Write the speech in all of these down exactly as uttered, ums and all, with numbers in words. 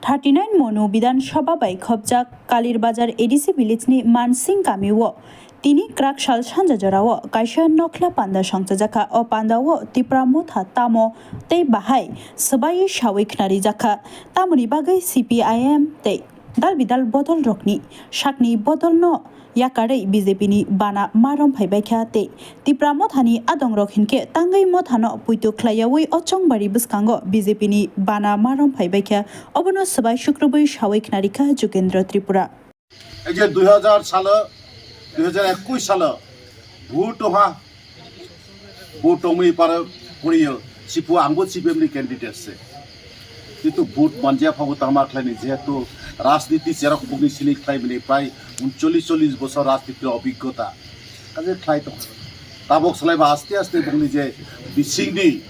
thirty nine Monu Bidhan Sabha bai khopjak Kalir Bazar A D C village ni Mansing kami o tini kwrak sal sanja jora o kaisa nokhla panda songchajakha. O panda o Tipra Motha tamo tei bahai swbai sawi khnarijakha, tamoni bagwi C P I M tei dal bidal bodol rokni sakni bodol no yakarwi B J P ni bana marom phaibaikha tei Tipra Mothani adongrok hinkhe tangwi mothano puitu khlaiyawi o chongbari bwskango B J P ni bana marom phaibaikha. Obono swbai sukrubwi sawi khnarikha Jugendra Tripura. Ei je dui hajar salo, dui hajar ekush salo vote oha, vote tongwi paro poriyo, sipu angbo C P M ni candidate se. Kintu vote manjaya phago tama khlaini, jehetu rajniti cherok bugni sini khlaimani prai uncholish chollish bosor rajniti obhiggota. Kaje khlai tong. Tabok salaiba aste aste bugni je bisingni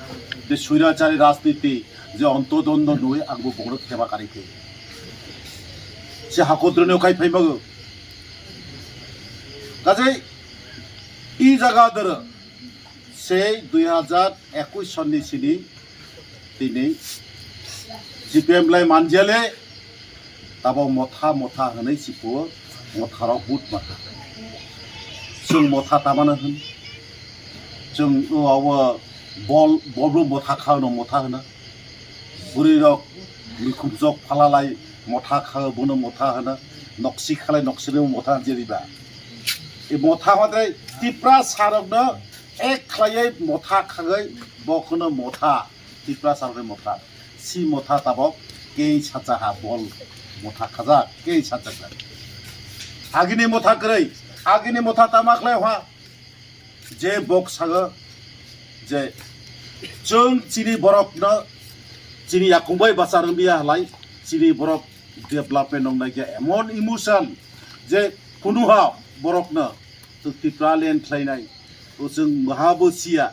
je swirochari rajniti je ontodondo nui angbo bugno khema kari khe. Se hakodroni okai phaimago. Kaje i jaga doro sei dui hajar ekush sonni sini tini C P M lai manjale tabo motha motha hwnwi sipo motharok but mata. Chwng motha tamano hwn. Chwng o abo bol bolbo motha kha hwno motha hwna. Bwrwi rok mikhum jok phalalai motha kha bono motha hwna. Noksi khalai noksini motha jeriba. E motha hwndai Tipra sarokno ek khlaiwi motha khagwi bokhono motha, Tipra sarokni motha. Si motha tabok kei sacha ha bol motha khajak, kei sacha kha. Agini motha kwrwi, agini motha tama khlai ha. Je bok sago je chwng chini borokno chini yakung bai bachar wngya halai chini borok development wng nai khe emon emotion je kunu ha borokno Tipra land khlainai o chwng maha bo siya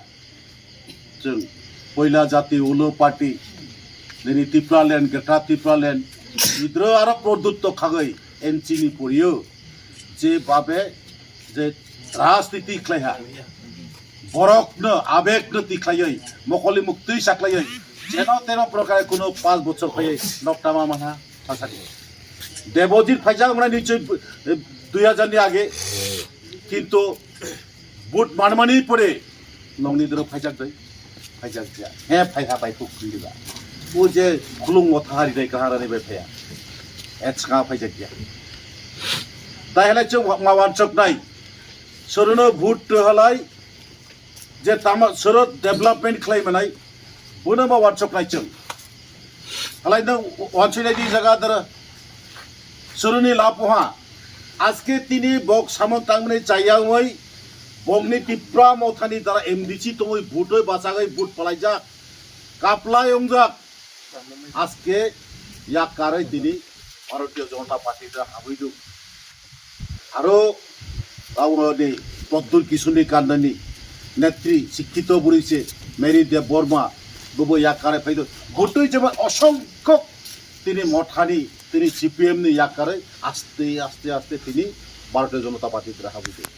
chwng poila jati ulo party nini Tipra land Greater Tipra land idro aro product to khagoi N C ni poriyo je babe je rajniti khlaiha borokno abegno tikhlaioi mokoli muktwi saklaioi jeno teno prokare kuno panch bochor khaioi noktama manha thasadi. Debojit phaijak mwnai nichoi dui hajar ni age kintu but manmani pore nongni doro phaijak dai phaijak ya he phaiha bai khuk khundiba o je khulung motha hari dai kahara ni bai phaya etsanga phaijak ya. Dai halai chwng ma wansok nai sorono vote to halai je tama soro development khlai manai bono ma wansok nai chwng halai no wansoi nai di jaga dara soroni lapoha aske tini bok samon tangmani chayawai bokni Tipra mothani dara M D C tongoi vote oi bachagoi vote palaijak kaplai ongjak aske yak karoi tini Bharatiya Janata Party da habui duk. Aro auroni Proddyut Kishore Nikanda ni netri sikkito buri se Mary Debbarma bobo yak kare phaido. Gotoi jema osongkho tini mothani tini C P M ni yak kare aste aste aste tini Bharatiya Janata Party da habui duk.